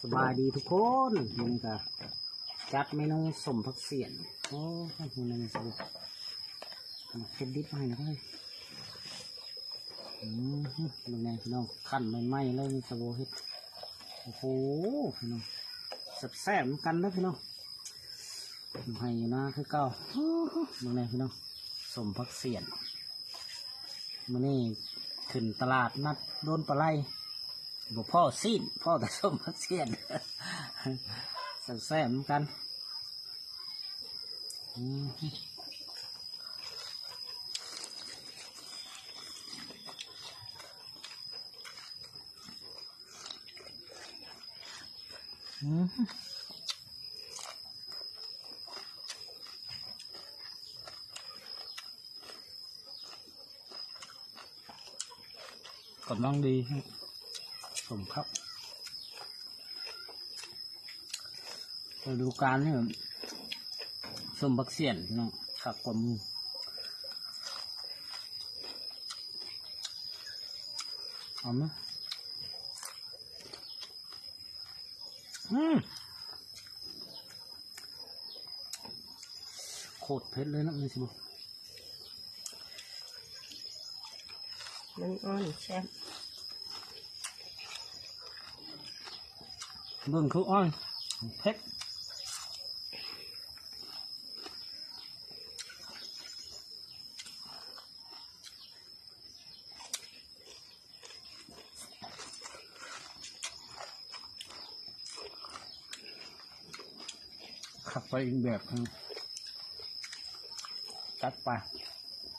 ສະບາຍດີທຸກຄົນ ມື້ນີ້ກະຈັດເມນູສົ້ມຜັກສຽນ. ໂອ້ຍ ມື້ນີ້ຊິເຮັດດິບໃຫ້ນະເອີຍ. ອືມ ເບິ່ງແດ່ພີ່ນ້ອງ ຂັ້ນໃໝ່ໆເລີຍ ມີສະໂວເຮັດ. ໂອ້ໂຫ ພີ່ນ້ອງ ແຊບໆນຳກັນເດີພີ່ນ້ອງ. ຢູ່ໄຮ່ຢູ່ນາຄືເກົ່າ. ເບິ່ງແດ່ພີ່ນ້ອງ ສົ້ມຜັກສຽນ. ມື້ນີ້ຂຶ້ນຕະຫຼາດນັດໂດນປາໄລ ບໍ່ພໍ້ຊີ້ນ ພໍ້ແຕ່ສົ້ມຜັກສຽນ. ແຊບໆນຳກັນ. ອືມ ອືມ ກຳລັງດີ ສົ້ມຄັກ. ລະດູການນີ້ ສົ້ມບັກສຽນພີ່ນ້ອງ ຄັກກວ່າໝູ່. ເອົາມາ ອືມ ໂຄດເຜັດເລີຍເນາະ ແມ່ນຊິບໍ່? ມັນອ່ອນແຊບ. ເບິ່ງຄືອ່ອນ ເຜັດ. ຄັກໄປອີກແບບໜຶ່ງ. ຈັດໄປ.